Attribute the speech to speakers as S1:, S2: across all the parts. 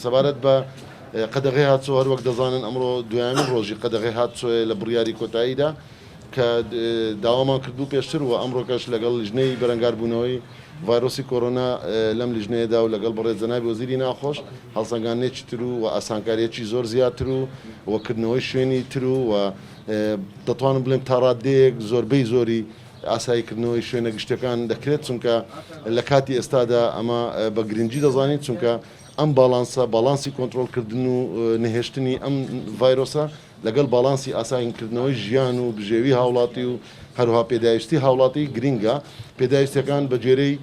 S1: سەبارەت بە قەدەغەی هاتچۆ هەروەک دەزانن ئەمڕۆ دوایەمین ڕۆژی قەدەغەی هاتچۆیە لە بڕیاری کۆتاییدا کە داوامان کردبوو پێشتر و ئەمڕۆکەش لەگەڵ لیژنەی بەرەنگاربوونەوەی ڤایرۆسی کۆرۆنا لەم لیژنەیەدا و لەگەڵ بەڕێز جەنابی وەزیری ناوخۆش هەڵسەنگاندنێکی تر و ئاسانکارییەکی زۆر زیاتر و و کردنەوەی شوێنی تر و و دەتوانم بڵێم تا ڕاددەیەک زۆربەی زۆری ئاساییکردنەوەی شوێنە گشتیەکان دەکرێت چونکە لە کاتی ئێستادا ئەمە بە گرنگی دەزانین چونکە ئەم باڵانسە، باڵانسی کۆنترۆڵکردن و نەهێشتنی ئەم ڤایرۆسە لەگەڵ باڵانسی ئاسانکردنەوەی ژیان و بژێوی هاوڵاتی و هەروەها پێداویستی هاوڵاتی گرنگە. پێداویستیەکان بە گوێرەی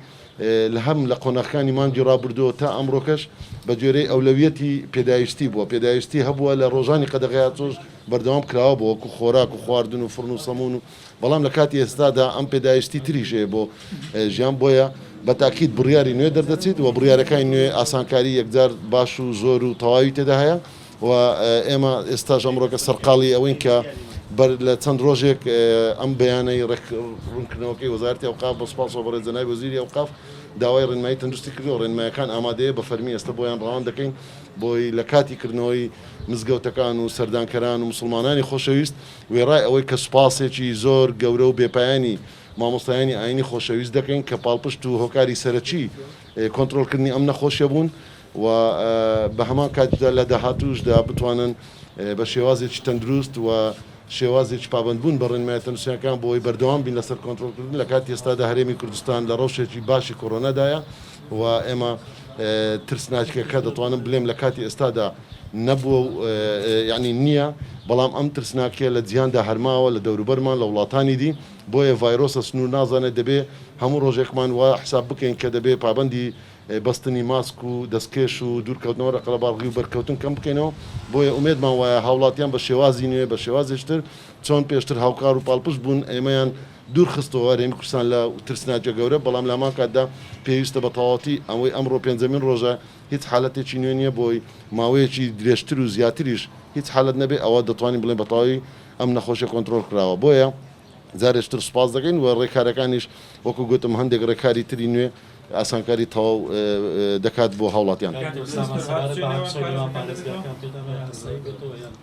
S1: لە هەم لە قۆناغەکانی مانگی ڕابردووەوە تا ئەمڕۆکەش بە گوێرەی ئەولەویەتی پێداویستی بووە. پێداویستی هەبووە لە ڕۆژانی قەدەغەی هاتوچۆش بەردەوام کراوە بووە وەکو خۆراک و خواردن و فڕن و سەموون و بەڵام لە کاتی ئێستادا ئەم پێداویستی تریش هەیە بۆ ژیان بۆیە بە تاکید بڕیاری نوێ دەردەچیت و بڕیارەکانی نوێ ئاسانکاری یەکجار باش و زۆر و تەواوی تێدا هەیە و ئێمە ئێستاش ئەمڕۆکە سەرقاڵی ئەوەین کە بەر لە چەند ڕۆژێک ئەم بەیانەی ڕێک ڕوونکردنەوەکەی وەزارەتی ئەوقاف بە سوپاسەوە بەڕێز جەنابی وەزیری ئەوقاف داوای ڕێنمایی تەندروستی کردووە ڕێنمایەکان ئامادەیە بە فەرمی ئێستا بۆیان ڕەوان دەکەین بۆی لە کاتی کردنەوەی مزگەوتەکان و سەردانکەران و موسڵمانانی خۆشەویست وێڕای ئەوەی کە سوپاسێکی زۆر گەورە و بێپایانی مامۆستایانی ئایینی خۆشەویست دەکەین کە پاڵپشت و هۆکاری سەرەکی کۆنترۆڵکردنی ئەم نەخۆشیە بوون و بە هەمان کاتیشدا لە داهاتووشدا بتوانن بە شێوازێکی تەندروست و شێوازێکی پابەندبوون بە ڕێنمایە تەندروستییەکان بۆ ئەوەی بەردەوام بین لەسەر کۆنترۆڵکردن لە کاتی ئێستادا هەرێمی کوردستان لە ڕەوشێکی باشی کۆرۆنادایە و ئێمە ترسناکیەکە دەتوانم بلێم لە کاتی ئێستادا نەبووە و یانی نییە، بەڵام ئەم ترسناکیە لە جیهاندا هەرماوە لە دەوروبەرمان لە وڵاتانی دی، بۆیە ڤایرۆسە سنوور نازانێت دەبێ هەموو ڕۆژێکمان وا حساب بکەین کە دەبێ پابەندی بەستنی ماسک و دەستکێش و دوورکەوتنەوە لە قەرەباڵغی و بەرکەوتن کەم بکەینەوە، بۆیە ئومێدمان وایە هاوڵاتیان بە شێوازی نوێ بە شێوازێکی تر چۆن پێشتر هاوکار و پاڵپشت بوون ئێمەیان دوور خستەوە هەرێمی کوردستان لە ترسناکیە گەورە، بەڵام لە هەمان کاتدا پێویستە بە تەواوەتی ئەوەی ئەمڕۆ پێنجەمین ڕۆژە هیچ حالەتێکی نوێ نیە بۆی ماوەیەکی درێژتر و زیاتریش هیچ حالەت نەبێ ئەوە دەتوانین بڵێین بە تەواوی ئەم نەخۆشیە کۆنترۆڵ کراوە بۆیە جارێکی تر سوپاس دەکەین و ڕێکارەکانیش وەکو گوتم هەندێک ڕێکاری تری نوێ ئاسانکاری تەواو دەکات بۆ هاوڵاتیان.
S2: کاک ئوسامە سەبارەت بە هاتوچۆی نێوان پارێزگاکان پێتان وایە ئاسایی بێتەوە یان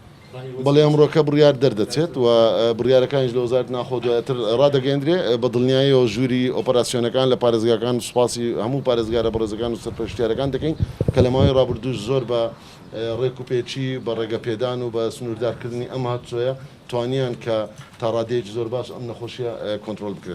S1: بەڵێ ئەمڕۆکە بڕیار دەردەچێت و بڕیارەکانیش لە وەزارەتی ناوخۆ دواتر ڕادەگەیەندرێ، بە دڵنیاییەوە ژووری ئۆپەراسیۆنەکان لە پارێزگاکان سوپاسی هەموو پارێزگارە بەڕێزەکان و سەرپەرشتیارەکان دەکەین کە لە ماوەی ڕابردووش زۆر بە ڕێکوپێکی بە ڕێگەپێدان و بە سنووردارکردنی ئەم هاتوچۆیە توانیان کە تا ڕادەیەکی زۆر باش ئەم نەخۆشییە کۆنترۆڵ بکرێت.